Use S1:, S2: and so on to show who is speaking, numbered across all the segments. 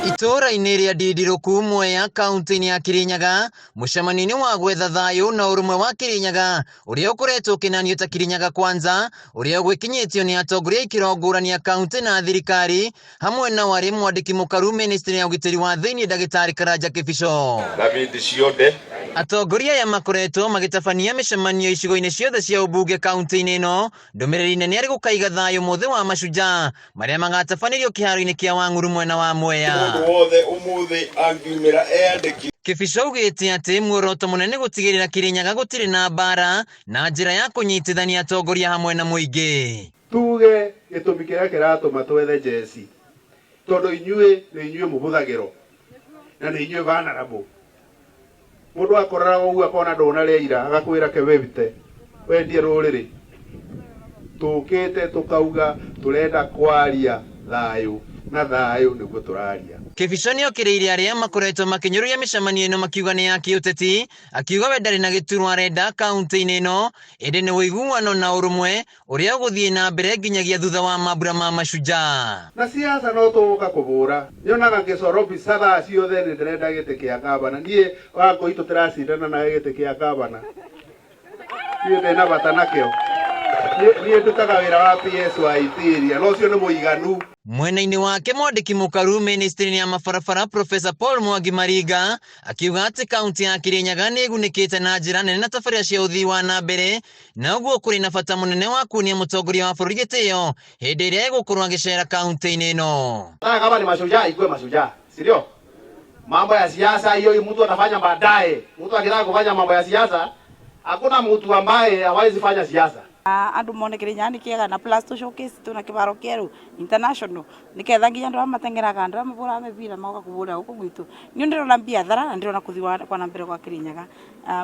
S1: Itũũra-inĩ rĩa Ndindirũku, Mwea, kaunti-inĩ ya Kirinyaga, mũcemanio-inĩ wa gwetha thayũ na ũrũmwe wa Kirinyaga ũrĩa ũkoretwo ũkĩnanio ta Kirinyaga Kwanza, ũrĩa ũgwĩkinyĩtio nĩ atongoria a ikĩro ngũrani ya kaunti na thirikari, hamwe na warĩ mwandĩki mũkaru ministry ya ũgitĩri wa thĩinĩ ndagĩtarĩ Karanja Kĩbico.
S2: David Cionde.
S1: Atongoria aya makoretwo magĩtabania mĩcemanio icigo-inĩ ciothe cia ũmbunge kaunti-inĩ ĩno, ndũmĩrĩri nene arĩ gũkaiga thayũ mũthĩ wa mashujaa marĩa magatabanĩrio kĩharo-inĩ kĩa Wang'uru mwena wa Mwea.
S2: Mũndũ wothe ũmũthĩ angiumĩra eyandĩkithie.
S1: Kĩbico augĩte atĩ muoroto mũnene nĩ gũtigĩrĩra Kĩrĩnyaga gũtirĩ na mbara na njĩra ya kũnyitithania atongoria hamwe na mũingĩ.
S3: Tuge gĩtũmi kĩrĩa kĩratũma twethe njeci tondũ inyuĩ nĩ inyuĩ mũhũthagĩrwo na nĩ inyuĩ vulnerable. Mũndũ akũroraga ũguo akona ndũnarĩa ira agakwĩra ke wĩrute wendie rũrĩrĩ. Tũkĩte tũkauga tũrenda kwaria thayũ na thayũ nĩguo tũraria.
S1: Kĩbico nĩokĩrĩire arĩa makoretwo makĩnyũrũria mĩcemanio ĩno makiuga nĩ ya kĩũteti, akiuga we ndarĩ na gĩturwa arenda kauntĩ-inĩ ĩno ĩndĩ nĩ ũiguano na ũrũmwe ũrĩa ũgũthiĩ na mbere nginyagia thutha wa mambura ma Mashujaa.
S3: Na siasa no tũgũka kũbũra. Nyonaga ngĩcorwo mbica thaa ciothe nĩ ndĩrenda gĩtĩ kĩa ngavana. Niĩ Wangũi tũtiracindana nawe gĩtĩ kĩa ngavana. Niĩ ndĩ na bata nakĩo. Niĩ ndutaga wĩra wa PS wa Interior na ũcio nĩ mũiganu.
S1: Mwena-inĩ wake mwandĩki mũkaru ministry-inĩ ya mabarabara Professor Paul Mwangi Maringa akiuga atĩ kaunti ya Kirinyaga nĩ ĩgunĩkĩte na njĩra nene na tabarĩra cia ũthii wa na mbere na ũguo kũrĩ na bata mũnene wa kuonia mũtongoria wa bũrũri gĩtĩo hĩndĩ ĩrĩa egũkorwo agĩcera kaunti-inĩ ĩno.
S4: Nataka kama ni mashujaa ikuwe mashujaa, si ndio? Mambo ya siasa hiyo mtu atafanya baadaye. Mtu akitaka kufanya mambo ya siasa, hakuna mtu ambaye hawezi fanya siasa.
S5: Andu mone Kirinyaga ni kiega na plus tu showcase tuna kibaro kieru international niketha nginya andu aria mateng'eraga andu aria maburaga mibira magoka kubura guku gwitu. Ni ndirona biathara na ndirona kuthi kwa na mbere kwa Kirinyaga.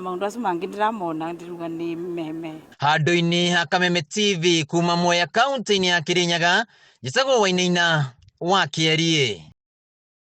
S5: Maundu acio mangi ndiramona ndiruga ni meme.
S1: Handũ-inĩ ha Kameme TV kuma Mwea kaunti-inĩ ya Kirinyaga, njĩtagwo Wainaina wa Kĩeriĩ.